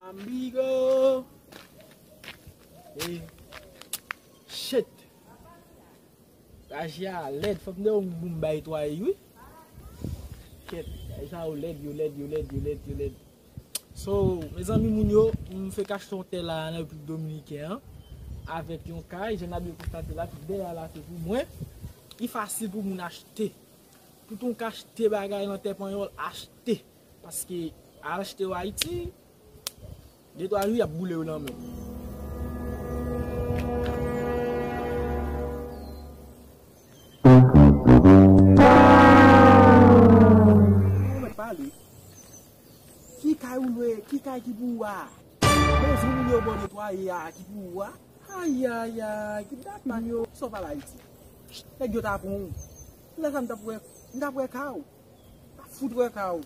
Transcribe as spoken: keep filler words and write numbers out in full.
Amigo. Ey. Shit. Raje a lèd, fòk m te yon moun bay twa wi. Shit. Raje a yo lèd, yo lèd, yo lèd, yo lèd, yo lèd. So, mezanmi, moun yo, m fèk achte yon tè la nan Repiblik Dominiken an, avèk yon kay, jan n ap byen konstate la, tout dèyè a la se pou mwen. Li fasil pou moun achte. Tout moun ka achte bagay nan tè panyòl, achte. Paske al achte yo Ayiti, de twa jou y ap boule yo nan men. Ou mèt pale. Ki kay ou lwe? Ki kay ki pou ou a? Mezon moun yo bò netwaye a ki pou ou a? Ayayay, ki dat man yo. Sa w pale Ayiti? Nèg yo ta pran ou. Lè sa m t ap wè, m t ap wè ka w. M t ap fout wè ka w.